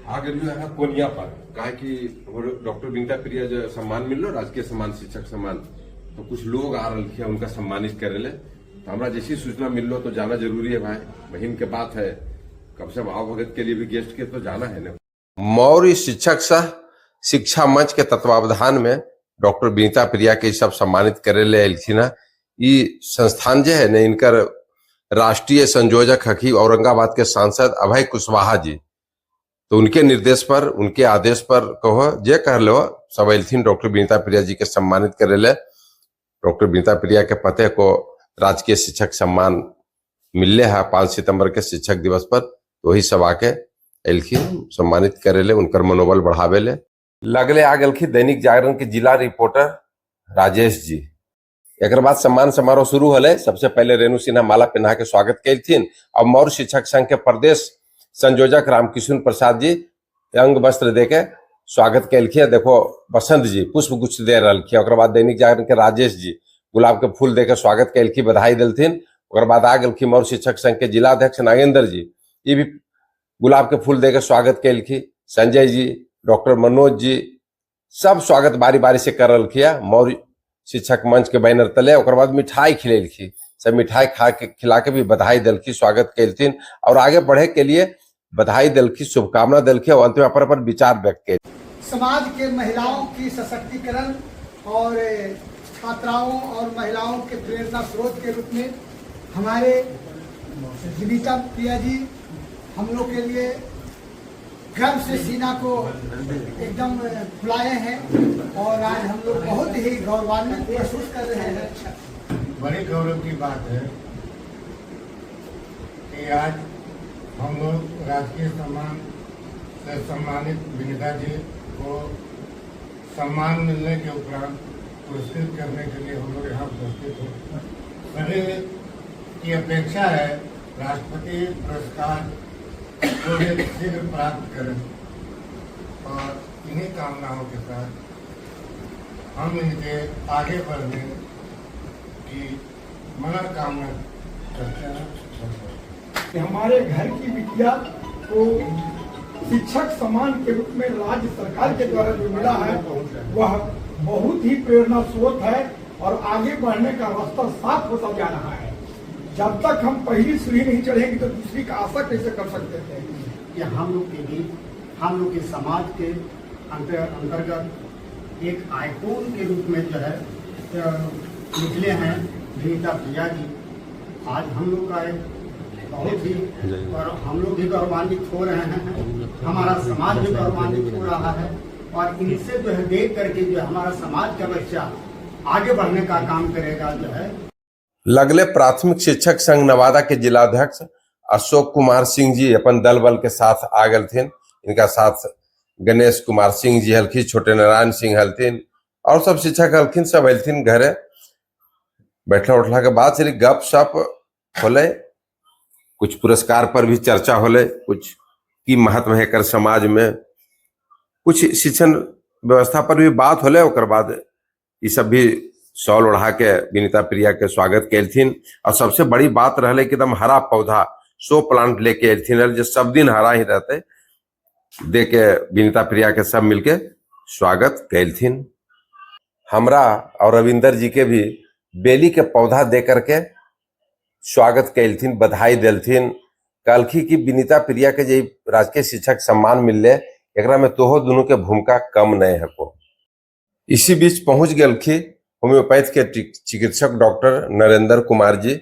आ गेलियो यहाँ कोनिया पर, काहे कि डॉक्टर विनीता प्रिया जो सम्मान मिललो, राजकीय सम्मान, शिक्षक सम्मान, तो कुछ लोग आ रहे हैं उनका सम्मानित करे ले। तो हमरा जैसी सूचना मिललो तो जाना जरूरी है भाई, बहन के बात है, कम से कम आओ भगत के लिए भी गेस्ट के तो जाना है ना। मौर्य शिक्षक सह शिक्षा मंच के तत्वावधान में डॉक्टर विनीता प्रिया के सब सम्मानित करे ले एलखिन है। ई संस्थान जे है ने, इनकर राष्ट्रीय संयोजक हकी औरंगाबाद के सांसद अभय कुशवाहा जी, तो उनके निर्देश पर, उनके आदेश पर कहो जे कह लो सब एलथिन डॉक्टर विनीता प्रिया जी के सम्मानित करे ले। डॉक्टर विनीता प्रिया के पते को राजकीय शिक्षक सम्मान मिलले है 5 सितंबर के शिक्षक दिवस पर, तो वही सब आके एलखिन सम्मानित करे ले, उनकर मनोबल बढ़ावे ले। लगले आ गेलखिन दैनिक जागरण के जिला रिपोर्टर राजेश जी। एक बाद सम्मान समारोह शुरू होले। सबसे पहले रेणु सिन्हा माला पहना के स्वागत कैलथिन और मौर्य शिक्षक संघ के प्रदेश संयोजक रामकिशन प्रसाद जी अंग वस्त्र दे के स्वागत कैलखिन। देखो बसंत जी पुष्प गुच्छ दे रहा। ओकर बाद दैनिक जागरण के राजेश जी गुलाब के फूल दे के स्वागत कैलखिन, बधाई दिलथिन। ओकर बाद आ गेलखिन मौर्य शिक्षक संघ के जिलाध्यक्ष नागेंद्र जी, ये भी गुलाब के फूल दे के स्वागत कैलखिन। संजय जी, डॉक्टर मनोज जी, सब स्वागत बारी बारी से कर रहा मौर्य शिक्षक मंच के बैनर तले। ओकर बाद मिठाई खिलेलखिन, सब मिठाई खा के खिला के भी बधाई दिलखिन, स्वागत कैलथिन और आगे बढ़े के लिए बधाई दिलखिन, शुभकामना दिलखिन और अंत में अपन अपन विचार व्यक्त कैलखिन। समाज के महिलाओं की सशक्तिकरण और छात्राओं और महिलाओं के प्रेरणा स्रोत के रूप में हमारे विनीता प्रिया जी हम लोग के लिए गर्व से सीना को एकदम फुलाए हैं और आज हम लोग बहुत ही गौरवान्वित महसूस कर रहे हैं। बड़ी गौरव की बात है कि आज हम लोग राजकीय सम्मान से सम्मानित विनीता जी को सम्मान मिलने के उपरांत पुरस्कृत करने के लिए हम लोग यहाँ उपस्थित हो। सभी की अपेक्षा है राष्ट्रपति पुरस्कार को भी शीघ्र प्राप्त करें और इन्हीं कामनाओं के साथ हम इनके आगे बढ़ने की मनोकामना करते हैं। हमारे घर की बिटिया को शिक्षक सम्मान के रूप में राज्य सरकार के द्वारा जो मिला है वह बहुत ही प्रेरणा स्रोत है और आगे बढ़ने का रास्ता साफ होता जा रहा है। जब तक हम पहली सीढ़ी नहीं चढ़ेंगे तो दूसरी का आशा कैसे कर सकते थे। कि हम लोग के बीच, हम लोग के समाज के अंतर्गत एक आइकॉन के रूप में जो है निकले हैं विनीता प्रिया जी। आज हम लोग का एक बहुत ही और हम लोग भी गौरवान्वित हो रहे हैं, हमारा समाज भी गौरवान्वित हो रहा है और इनसे जो है देख करके जो हमारा समाज का बच्चा आगे बढ़ने का काम करेगा जो है। लगले प्राथमिक शिक्षक संघ नवादा के जिलाध्यक्ष अशोक कुमार सिंह जी अपन दल बल के साथ आ गए। इनका साथ गणेश कुमार सिंह जी हलखिन, छोटे नारायण सिंह हलथिन और सब शिक्षक हलखिन, सब हलथिन। घरे बैठला उठला के बाद सिर्फ गप सप होले, कुछ पुरस्कार पर भी चर्चा होले, कुछ की महत्व है कर समाज में, कुछ शिक्षण व्यवस्था पर भी बात होले। ओकर बाद ये सब भी शॉल ओढ़ा के विनीता प्रिया के स्वागत कैलथिन और सबसे बड़ी बात रहले कि एकदम हरा पौधा 100 प्लांट लेके एलथिन जो सब दिन हरा ही रहते, दे के विनीता प्रिया के सब मिलके स्वागत कैलथिन। हमरा और रविंदर जी के भी बेली के पौधा दे करके स्वागत कैलथिन, बधाई देलथिन। कहलखी कि विनीता प्रिया के जे राजकीय शिक्षक सम्मान मिलले एकरा में तोहो दोनों के भूमिका कम नहीं हको। इसी बीच पहुंच गेलखी होम्योपैथ के चिकित्सक डॉक्टर नरेंद्र कुमार जी।